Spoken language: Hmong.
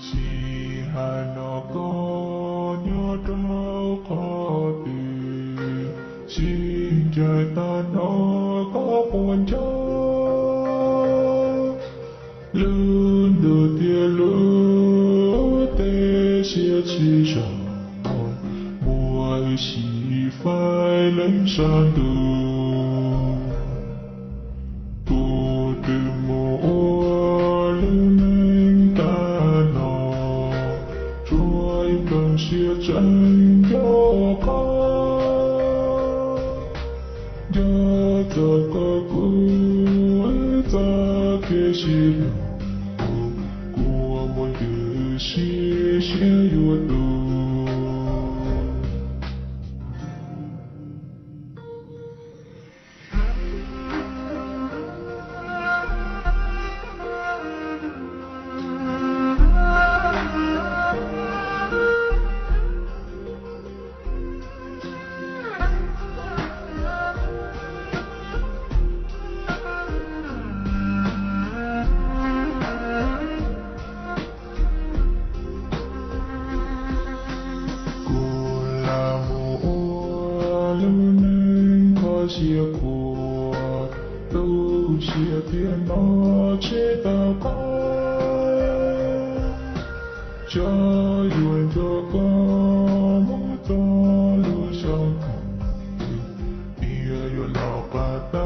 Sij hawm no koj nyob rau qhov twg, sib ncaim tag nrho koj puas nco. Lub ntuj thiab lub teb siab tsis zoo, muaj ib sim faib leej sab ntuj. Kuv twb mus ua lub neej tag no, tshuav ib nplooj siab tseem nco qab. Nco txog koj kuv txoj kev sib hlub, kuv muaj ntws sib siab yuav tu. Kuv lam mus ua lub neej kho siab khuav, tu siab thiab hnov tsis tau koj. Xyov yuav nco koj mus txog lub xyoo twg, tias yuav los pab tau.